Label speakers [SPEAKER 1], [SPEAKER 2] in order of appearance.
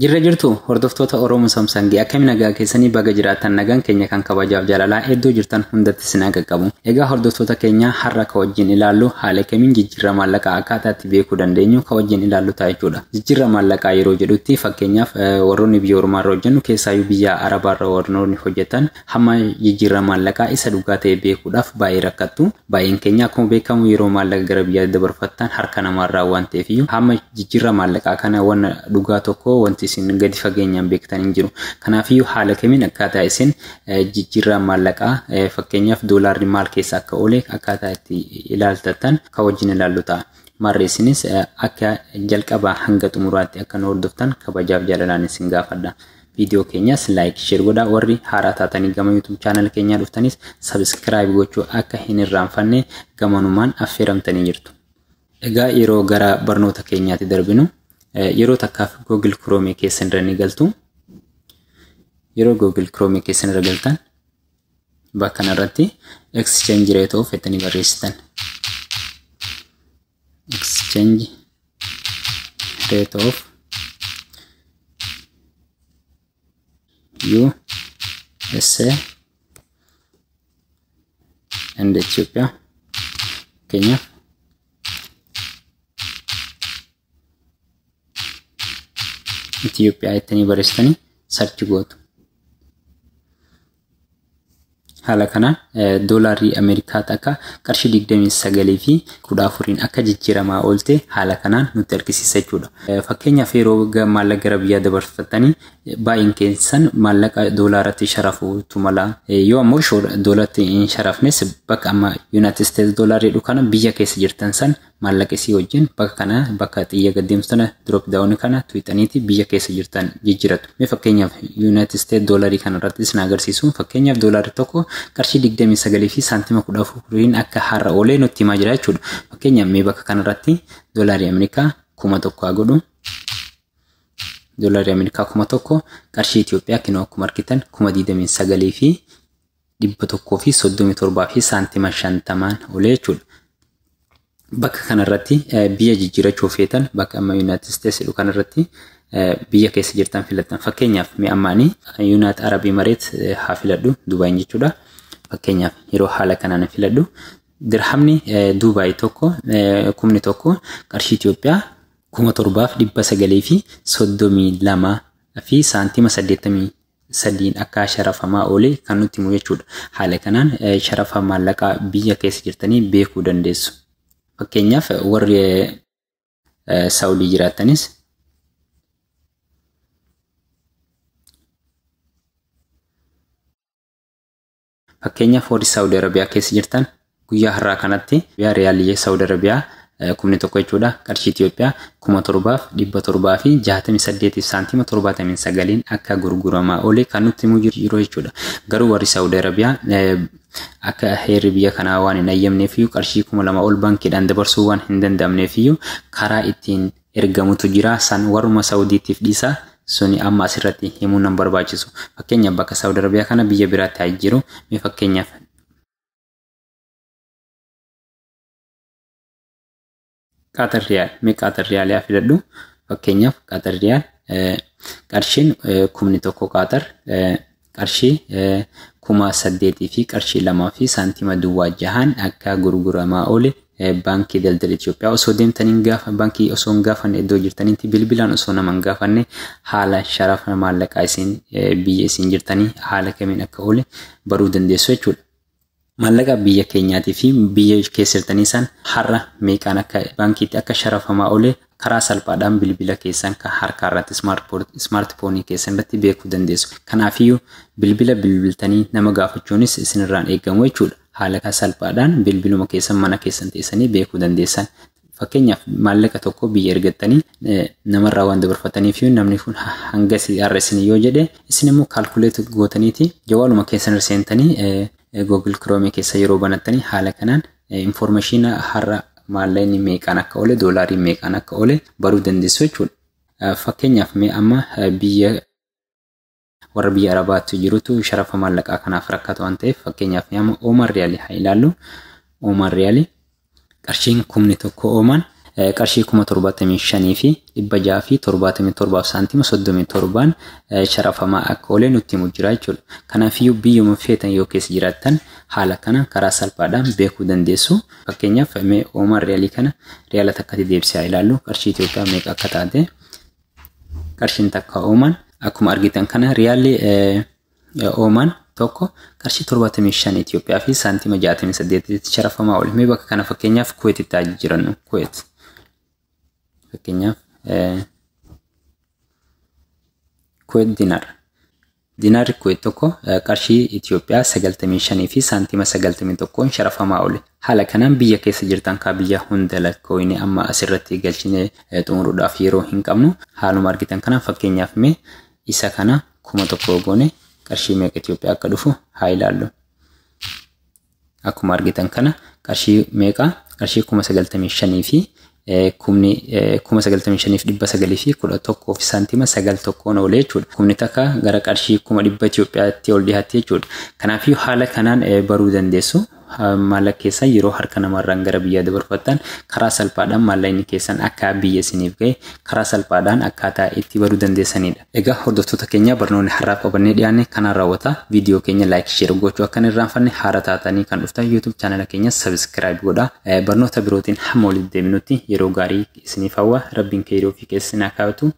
[SPEAKER 1] Jirra jirtu hordoftoota Oromoo Samsangii, akkami nagaa keessanii? Baga jiraattan. Nagaan keenya kan kabajaaf jaalalaa iddoo jirtan hundatti isin qaqqabu. Egaa hordoftoota keenya, har'a ka wajjin ilaallu haala kamiin jijjiirra maallaqaa akkaataa itti beekuu dandeenyu ka wajjin ilaallu ta'a jechuudha. Jijjiirra maallaqaa yeroo jedhutti, fakkeenyaaf warroonni biyya ormaarra hojjennu, keessaayyuu biyya Arabaarra warroonni hojjetan, hamma jijjiirra maallaqaa isa dhugaa ta'e beekuudhaaf baay'ee rakkattu. Baay'een keenya akkuma beekamu yeroo maallaqa gara biyyaatti dabarfattan harka namaarraa waan ta'eef iyyuu hamma jijjiirra maallaqaa kana wanna dhugaa tokko wanti isin gadi fageenyaan beektan hin jiru. Kanaafiyyuu haala kamiin akkaataa isin jijjiirraa maallaqaa, fakkeenyaaf doolaarri maal keessa akka oole akkaataa itti ilaaltattan kan wajjin ilaallu ta'a. Marree isinis akka jalqabaa hanga xumuraatti akka nu hordoftan kabajaaf jaalalaan isin gaafadha. Viidiyoo keenyas like, share godhaa. Warri haaraa taatanii gama YouTube channel keenyaa dhuftanis subscribe gochuu akka hin irraanfanne gamanumaan affeeramtanii jirtu. Egaa yeroo gara barnoota keenyaatti darbinu, yeroo takkaaf Google Chrome keessan irra ni galtu. Yeroo Google Chrome keessan irra galtan, bakka kanarratti exchange rate of jettanii barreessitan. Exchange rate of USA and Ethiopia, fakkeenyaaf Itoophiyaa jettanii barreessitanii search gootu. Haala kanaan doolaarri Ameerikaa takka qarshii 29 fi 14n akka jijjiiramaa oolte haala kanaan nutti argisiisa jechuudha. Fakkeenyaaf yeroo maallaqa gara biyyaa dabarfatanii baay'een keessan maallaqa doolaaratti sharafuutu mala. Yoo ammoo doolaratti hin sharafnes, bakka amma United States doolaarri jedhu kana biyya keessa jirtan san maallaqa isii wajjin bakka kana, bakka xiyya gaddeemsu tana, drop down kana tuuxaniiti biyya keessa jirtan jijjiiratu. Mee fakkeenyaaf United States doolarii kana irratti isin agarsiisu. Fakkeenyaaf doolaarri tokko qarshii 29 fi saantima 14n akka har'a oolee nutti himaa jira jechuudha. Fakkeenyaaf mee bakka kanarratti doolaarii Ameerikaa 1000 haa godhu. Doolarii Ameerikaa 1000 qarshii Itoophiyaa kinoo akkuma argitan 29,137 fi saantima 50n oolee jechuudha. Bakka kanarratti biyya jijjiirachuu feetan, bakka amma United States jedhu kanarratti biyya keessa jirtan filattan. Fakkeenyaaf mee ammaanii United Arab Emirates haa filadhu, Dubaayin jechuudha. Fakkeenyaaf yeroo haala kanaan filadhu, dirhamni Dubaay tokko, 10,000 qarshii Itoophiyaa 7,932 fi saantima 83n akka sharafamaa oole kan nutti himu jechuudha. Haala kanaan sharafa maallaqaa biyya keessa jirtanii beekuu dandeessu. Fakkeenyaaf warri Saawudii jiraatanis, fakkeenyaaf warri Saawudii Arabiyaa keessa jirtan, guyyaa har'aa kanatti riyaalii Saawudii Arabiyaa 10,000 jechuudha, qarshii Itoophiyaa 7,768 saantima 79n akka gurguramaa oole kan nutti himu jiru jechuudha. Garuu warri Saawudii Arabiyaa akka heerri biyya kanaa waan hin ayyamneef, qarshii 2000 ol baankiidhaan dabarsuu waan hin danda'amneef, karaa ittiin ergamutu jira. San warruma Saawudiitiif dhiisa, suni amma asirratti himuu nan barbaachisu. Fakkeenyaaf bakka Saawudii Arabiyaa kana biyya biraatti haa jiru. Mee fakkeenyaaf Qaatar Riyaal, mee Qaatar Riyaal haa filadhu. Fakkeenyaaf Qaatar Riyaal qarshiin 10,000 Qaatar qarshii 8,000 fi qarshii 2 fi saantima duwwaa 6n akka gurguramaa oole Baankii Daldala Itoophiyaa osoo deemtanii gaafa baankii osoo hin gaafanne, iddoo jirtanitti bilbilaan osoo nama hin gaafanne, haala sharafa maallaqaa isin biyya isin jirtanii haala kamiin akka oole baruu dandeessu jechuudha. Maallaqa biyya keenyaatii fi biyya keessa jirtanii san har'a meeqaan akka baankiitti akka sharafamaa oole karaa salphaadhaan bilbila keessan kan harkaa irratti, smartphone keessan irratti beekuu dandeessu. Kanaafiyyuu bilbila bilbiltanii nama gaafachuunis isinirraan eegamu jechuudha. Haala salphaadhaan bilbiluma keessan mana keessan teessanii beekuu dandeessan. Fakkeenyaaf maallaqa tokko biyya ergattanii namarraa waan dabarfataniif, namni kun hanga har'a isin yoo jedhe, isin immoo calculate gootaniiti jawaaluma keessan irra seentanii Google Chrome keessa yeroo banattanii haala kanaan information har'a maallaqni meeqaan akka oole, doolaariin meeqaan akka oole baruu dandeessu jechuudha. Fakkeenyaaf mee amma biyya warra biyya Arabaatti jirutu sharafa maallaqaa kanaaf rakkatu waan ta'eef, fakkeenyaaf mee amma Ooman Riyaalii haa ilaallu. Ooman Riyaalii qarshiin 10,000 Ooman qarshii 75,677 saantima 37 sharafamaa akka oole nutti himu jira jechuudha. Kanaafiyyuu biyyuma feetan yoo keessa jiraattan haala kana karaa salphaadhaan beekuu dandeessu. Fakkeenyaaf mee Oomaan riyaalii kana riyaala takkatti deebisee haa ilaallu, qarshii Itoophiyaa meeqa akka taate. Qarshiin takka Oomaan akkuma argitan kana riyaalli Oomaan tokko qarshii 75 Itoophiyaa fi saantima 68 sharafamaa oole. Mee bakka kana fakkeenyaaf Kuweetitti haa jijjiirannu. Kuweet. Fakkeenyaaf Kuweet dinaar. Dinaarri Kuweet tokko qarshii Itoophiyaa 95 fi saantima 91 sharafamaa oole. Haala kanaan biyya keessa jirtan kaa biyya hunda lakkoofne amma asirratti galchine xumuruudhaaf yeroo hin qabnu. Haaluma argitan kana fakkeenyaaf mee isa kana 1000 goone qarshii meeqa Itoophiyaa akka dhufu haa ilaallu. Akkuma argitan kana qarshii meeqa, qarshii 95,000 fi kumni 95,911 fi saantima 91 oole jechuudha. Kumni takka gara qarshii 100,000 Itoophiyaatti ol dhiyaatti jechuudha. Kanaafiyyuu haala kanaan baruu dandeessu. Maallaqa keessan yeroo harka namarraan gara biyyaa dabarfattan karaa salphaadhaan maallaqni keessan akka biyya isiniif gahe karaa salphaadhaan akkaataa itti baruu dandeessanidha. Egaa hordoftoota keenya, barnoonni har'aaf qabannee dhiyaanne kanaan raawwata. Viidiyoo keenya like, share gochuu akka hin irraanfanne, haara taatanii kan dhuftan YouTube chaanala keenya subscribe godhaa. Barnoota birootiin hamma walitti deebinutti yeroo gaarii isiniif hawwa. Rabbiin keeyroo fi keessa isin haa kaa'atu.